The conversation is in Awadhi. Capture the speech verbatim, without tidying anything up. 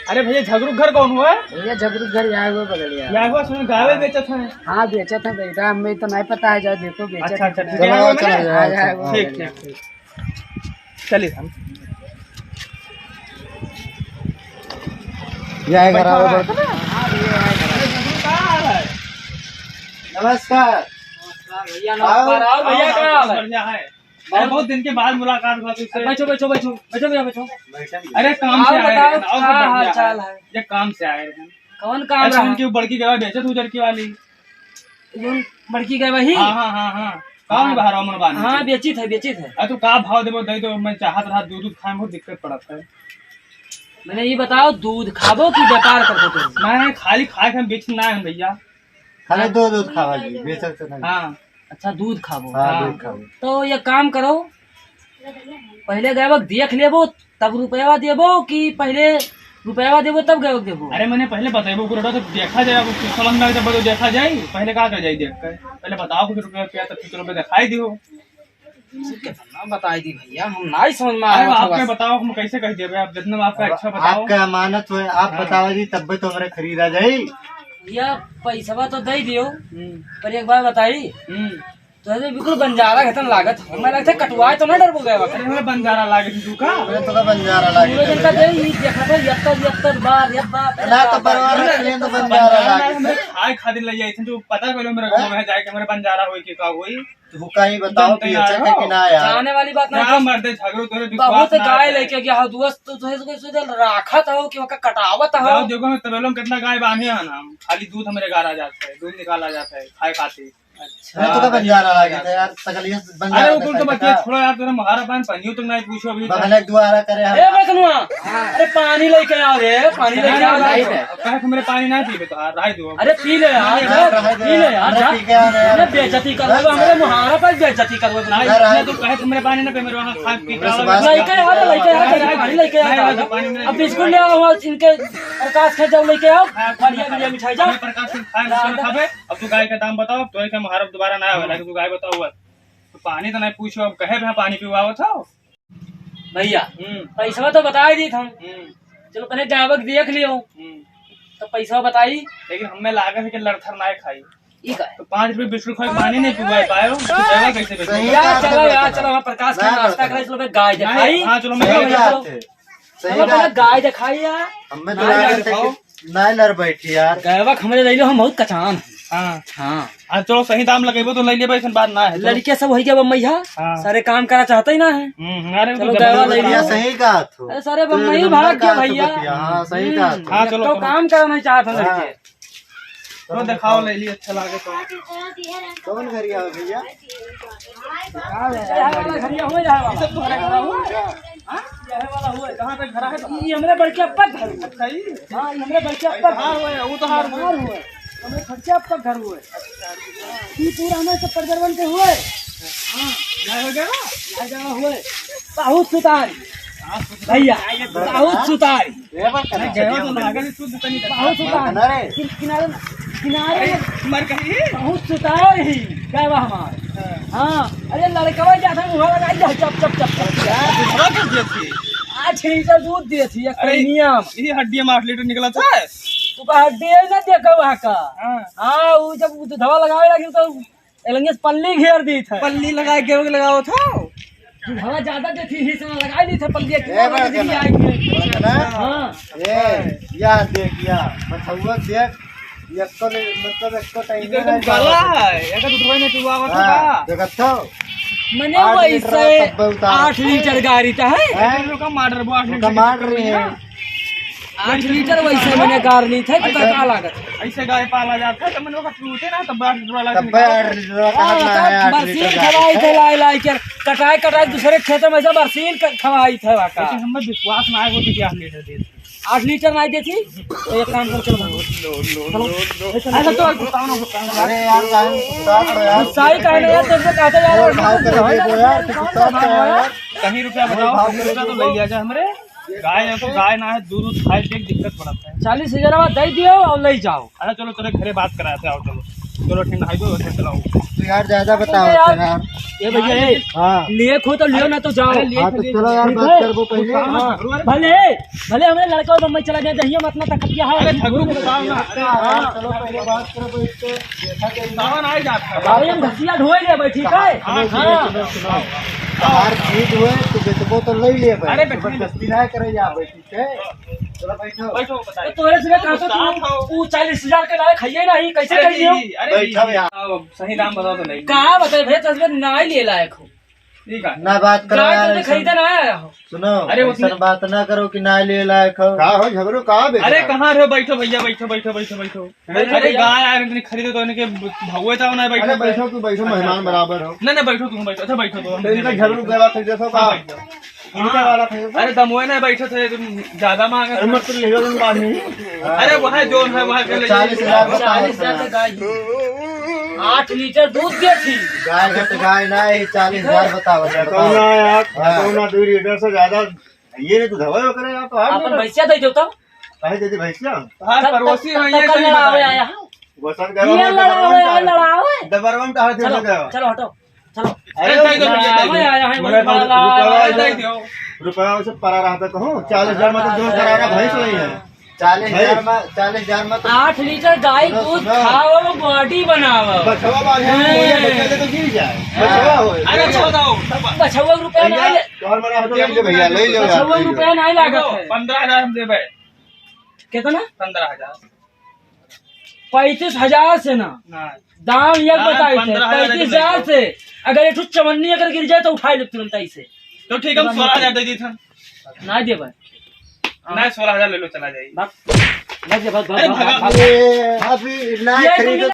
अरे भैया, झगरू घर कौन हुआ? भैया, झगरू घर यहाँ हुआ बगलिया। यहाँ हुआ, सुन, गाय बेचत है। हाँ, बेचत है बेटा, हमें तो नहीं पता है, जाओ देखो, बेचत अच्छा, है। अच्छा, ठीक है, चलो, यहाँ हुआ चलो, ना? जाओ, हाँ, यहाँ चलो। हुआ ठीक, बगलिया। ठीक, ठीक, ठीक। चलिए हम। यह है घर, आओ, आओ। नमस्कार। नमस्कार भैया, नमस्कार। आओ। और भैया, क्या हाल है? बढ़िया है। अरे, बहुत दिन के बाद मुलाकात हुआ तुझसे। बैठो, बैठो, बैठो, बैठो भैया, बैठो। अरे, काम से आए हैं, और बताओ, क्या बढ़िया हाल चाल है? ये काम से आए हैं। कौन काम अच्छा, रहा? उनकी बड़की गवा बेचत हूँ, उजरकी वाली। कौन बड़की गवा ही? हाँ, हाँ, हाँ, हाँ। काम हाँ। बाहर मन बांध हाँ, के। बेचित है, बेचित है। अरे, तू का भाव देबो, दे दो, मैं चाहत रहा, दूध, दूध खाए में बहुत दिक्कत पड़त है। मैंने ये बताओ, दूध खाबो कि व्यापार करबो तू? मैं खाली खाए के हम बेच ना है भैया। खाली दूध, दूध खावा जी, बेचब तो नहीं। हाँ। अच्छा, दूध खाबो। हाँ, हाँ। दूध खाबो। तो ये काम करो, पहले गैबक देख लेबो, तब रुपया देबो कि पहले रुपया देबो तब गैबक देबो? अरे, मैंने पहले बताइबो, कुछ तो देखा जाए, अब कुछ समझ में आए तब तो देखा जाए, पहले का कर जाए देख के? पहले बताओ कुछ रुपया, रुपया, तब फिर रुपया दिखाई दियो। कितना बताई दी भैया, हम नाई समझ में अरे, आवत आप बस। क्या बताओ, हम कैसे कह देबे? आप जितना आपका अब अच्छा बताओ। आपका अमानत होए, आप हाँ। बतावा जी, तब्बे तो हमरे खरीदा जाई। भैया, पैसवा तो दे दियो, हम्म। पर एक बात बताई, हम्म। तो ऐसे बिल्कुल बंजारा घतन लागत है। मैं लगता है कटवाए तो ना डरबो गए वक्त। अरे, हमें बंजारा लागे थी तू का? अरे, तो का बंजारा लागे पूरे दिन का दे, ये देखा था, यत्ता, यत्ता बार, यत्ता बार। ना, तो परवाह नहीं, तो बंजारा बंजारा लागे। हमें खाए खातिर ले जाए थे, जो पता पहले मेरे गाँव में जाके हमारे बंजारा होई कि का होई। तू कहीं बताओ जानते कि ना अच्छा हो। है कि ना यार? जाने वाली बात ना क्या है। मर्दे, झगड़ो तोरे विश्वास बहुत ना गाय है। लेके गया हो दोस्त, तो तुझे कोई सुधर राखत हो कि ओका कटावत हो। जाओ देखो, हम तबेलों में कितना गाय बांधे हैं ना हम, खाली दूध हमारे गारा जाता है, दूध निकाला जाता है खाए खातिर। अच्छा। मैं तो का बंजारा लागे था यार, सकल ये बंजारा अरे, वो कुल तो बच्चे छोड़ो यार, तूने मुहारा पान पनियो तुम नहीं पूछो अभी तक। बगल एक दुआरा करे हम। ए, बकनुआ, अरे पानी लेके आओ रे, पानी लेके आओ। नहीं, नहीं। अब कहे तुमरे पानी ना पीबे तो यार, रह दो। अरे पी ले यार, नहीं, यार, रह दो। पी ले यार, अरे जा। पी के आ रहे हैं। अरे बेइज्जती कर रहे हो, हमरे मुहारा पर बेइज्जती कर रहे हो। नहीं, यार, रह नहीं, दो। तो कहे तुमरे पानी ना पी, मेरे वहाँ खाए पी के आओ। लेके आओ, लेके आओ, पानी लेके आओ। नहीं, नहीं, पानी नहीं। अब बिस्कुट ले आओ, इनके प्रकाश के जाओ, लेके आओ। हाँ, बढ़िया, बढ़िया मिठाई जाओ। प्रकाश के खाए, बिस्कुट खाबे। अब तू गाय का दाम बताओ, अब तोरे के मुहारा दोबारा ना आवेला, हम्म। कि तू गाय बताओ हुआ। तो पानी तो नहीं पूछो, अब कहे भी पानी पिवावत हो। भैया, हम्म। पैसवा तो बताई दी हम। हम्म। चलो, पहले गायबक देख लियो। हम्म। तो पैसवा बताई। लेकिन हमें लागत है कि लड़थर ना खाई। ई का है? तो पाँच रुपये बिस्कुट खाई, पानी नहीं पिवाए पाए हो, तो पैसा कैसे बेचो? सही यार, बात चलो है यार, बेटा। चलो, वहाँ प्रकाश का ना नाश्ता बेटा। कराई, चलो, गाय नहीं, दिखाई। हाँ, चलो, मैं चलो, गाय चलो। सही चलो, बात पहले है। गाय दिखाई यार। हमें तो ना लगा यार, था कि दिखाओ। ना लड़ बैठी यार। गैवक हमरे ले लो, हम बहुत कचान हैं। हाँ। हाँ। हाँ, चलो सही दाम लगेबो तो ले लेबे, ऐसन बात ना है। चलो। लड़कियाँ सब होई गया बम्बई, हाँ? हाँ। सारे काम करा चाहते ही ना है। हम्म, अरे वो चलो तो गैवा जबरदस्त ले काम लियो। है। सही कहा तू। अरे सारे तू बम्बई एक नंबर भाग का गया तू भैया। बतिया, हाँ, सही कहा तू। हम्म, हाँ, चलो, तो चलो। काम करा नहीं चाहत है हाँ। लड़के। चलो दिखाओ, ले ली, अच्छा लागे तो। कौन घर गया भैया? अरे, हमारा घर ये हो जाएगा। ये सब तुम्हारे घर हुआ है? हाँ? ये वाला हुआ है। कहाँ पे घर है? ये हमरे बड़के अप्पा घर हुआ है। अच्छा, ये? हाँ, ये हमरे बड़के अप्पा घर हुआ है। वो तो हार हुआ। हार हुआ है। हमरे बड़के अप्पा घर हुआ है। ये पूरा हमें सब प्रजर्वन के हुए। हाँ, क्या हो गया? क्या हुए? बहुत सुतार। हाँ, सुतार। भैया, बहुत सुतार। ये बात करना नहीं, चाहिए। गयो तो ना, अगर शुद्ध तनी बहुत सुतार। ना रे। किन-, किनारे, किनारे अरे, मर गई। बहुत सुतार ही, गैवा हमार। हाँ। हाँ, अरे लड़कवा क्या था, मुँह लगाई जा, चप, चप, चप, चप। यार, दूसरा क्यों दिया थी? आठ लीटर दूध दिए थी, एक अरे, प्रीमियम। ये हड्डी में आठ लीटर निकला था। तू का हड्डी है ना, देखो वहाँ का। हाँ। हाँ, वो जब दूधवा लगावे लगी तो एलंगे से पल्ली घेर दी थे। पल्ली लगाए गेहूं के लगाओ था। हवा ज्यादा देती ही से लगाई दी थे पल्ली, ए, बड़ा आई थे। बड़ा ना। हाँ। ए, या देख, या। बछौआ देख, एको ले, मतलब, एको टाइम ये तो में एकदम गला है, ये तो दुधवा ने पिवावत हाँ, होगा। देखत हो? मने आठ लीटर वैसे तब उतार। आठ लीटर गाड़ी का है? हैं? ये तो लोग का मार रहे, वो आठ लीटर का मार रहे हैं। आठ लीटर वैसे मैंने गार ली थे, तो ऐसे, का लागत? ऐसे गाय पाला जाता है, तो मैंने कहा, "तू उठे ना, तो बार डोला लगा तब निकाल।" आठ लीटर का हाँ, कहना है, तब आठ लीटर बरसीन गाय। खवाई थे, लाई, लाई के, कटाई, कटाई, दूसरे खेतों में से बरसीन क-, खवाई थे, वाका। लेकिन हमें विश्वास ना है, वो दीदी आठ लीटर दे। आठ लीटर ना देती, तो एक काम कर, चलो। नो, नो, चलो। No, no. ऐसा तो गुस्सा ना, गुस्सा ना। अरे यार, काहे गुस्सा करो यार? गुस्सा ही काहे ना यार, तेरे से कहते यार, और भाव करे दे दो यार, गुस्सा मत करो यार। कहीं रुपया बताओ, भाव कहीं रुपया तो ले लिया जाए हमरे। गाय है तो गाय ना है, दूध दूध खाए के दिक्कत पड़ता है। चालीस हजार दे दियो और ले जाओ। अच्छा चलो, चलो घरे बात कराते आओ, चलो। चलो, ठीक है, हाइवे होते चलाओ। तो यार, ज्यादा बताओ यार। यार। ए भैया, ए, हाँ। लेक हो तो लियो, ना तो जाओ। अरे, लेक हाँ, तो ले चलो यार, ठीक बात है। करबो पहिले। हाँ। भले, भले हमरे लड़का बम्बई चला जाए, जहिया हम अपना तकतिया है। अरे, झगड़ू को बताओ ना। अरे, हाँ। चलो, पहिले बात करबो इससे। देखा जाए। सावन आ ही जाता है। अरे, हम घसिया ढोए लेबे, ठीक है? हाँ, हाँ। सुनो, सुनो, सुनो। यार, जीत हुए तो बेचबो तो ले लेबे। अरे, जबरदस्ती ना करे यहाँ बैठी। ए, चलो बैठो। बैठो, बताइए। तो तोरे से कहा था तू, साफ हो। तू चालीस हजार के लायक है ही नहीं, कैसे अरे कर दियो? जी, अरे बैठो जी। यार। अब सही दाम बताओ तो नहीं। कहाँ बताए भैया, तस्वीर ना ही लिए लायक हो। ठीक है। ना बात करो गाय यार, तो ऐसा खरीदे ना आया हो। सुनो, अरे ऐसा उतने बात ना करो कि ना लिए लायक हो। का हो झगड़ू, कहाँ बेच अरे रहा है? कहाँ रहो, बैठो भैया, बैठो, बैठो, बैठो, बैठो। अरे अरे भैया। गाय यार, इतनी खरीदे तो इनके भगवे तो ना बैठो। अरे बैठो, तू बैठो, मेहमान बराबर हो। नहीं, नहीं, बैठो, तुम बैठो। अच्छा, बैठो, तो हम तो इनका झगड़ू गला खरीदे सो हाँ, का? बैठो। इनका वाला था ये। अरे दमोए ना बैठे थे, तुम ज्यादा मांगे अरे थे। मत ले लो तुम बाद में। अरे वो है, जो है, वो है, चलो, चालीस हजार बताओ। चालीस हजार का गाय है। आठ लीटर दूध देती। गाय का तो गाय ना है, चालीस हजार बताओ, बताओ। बताओ ना यार, हाँ। बताओ ना, दो लीटर से ज्यादा ये नहीं तो धवा करे यार, तो हाथ अपन में। भैंसिया दे दो तब। काहे दे दे भैंसिया? हाँ, तब, पड़ोसी तब, हैं, तब ये कल सही लड़ावे बताइए। आया है। वो सब ये गरम है, लड़ावे, गरम है, है। लड़ावे। दबरवा में तो हाथ दे चलो, दो। चलो हटो। चलो। अरे, अरे, दे दो, दे दो। आया है, बोले, बोले, बोले, बोले, अरे, दे दो। रुपया उसे परा रहा था कहूँ, चालीस हजार में तो जो करा रहा भैंस नहीं है। चालीस हजार भाई। में, चालीस हजार में तो आठ लीटर गाय सुनो, दूध सुनो। खाओ, बॉडी बनाओ। बछवा बांधे में हैं। मुझे बच्चा दे तो गिर जाए। बछवा हो। अरे, अच्छा बताओ। बछवा रुपया भैया, नहीं ले-, कौन बना होता है भैया, ले लो यार, बछवा ले लो। रुपया नहीं लागत है। पंद्रह हजार हम देबे। कितना? पंद्रह हजार। पैंतीस हजार से ना। ना। दाम एक हाँ, बताई थे, पंद्रह हजार पैंतीस हजार से। अगर एक ठो चवन्नी अगर गिर जाए तो उठाई ले तुरंत ऐसे। तो ठीक है, हम सोलह हजार दे दी था। ना दे भाई। ना, सोलह हजार ले लो, चला जाइए। भाग। भाग जा, भाग, भाग, अरे भाग, भगा। भाग। ये अभी ना ये खरीदो।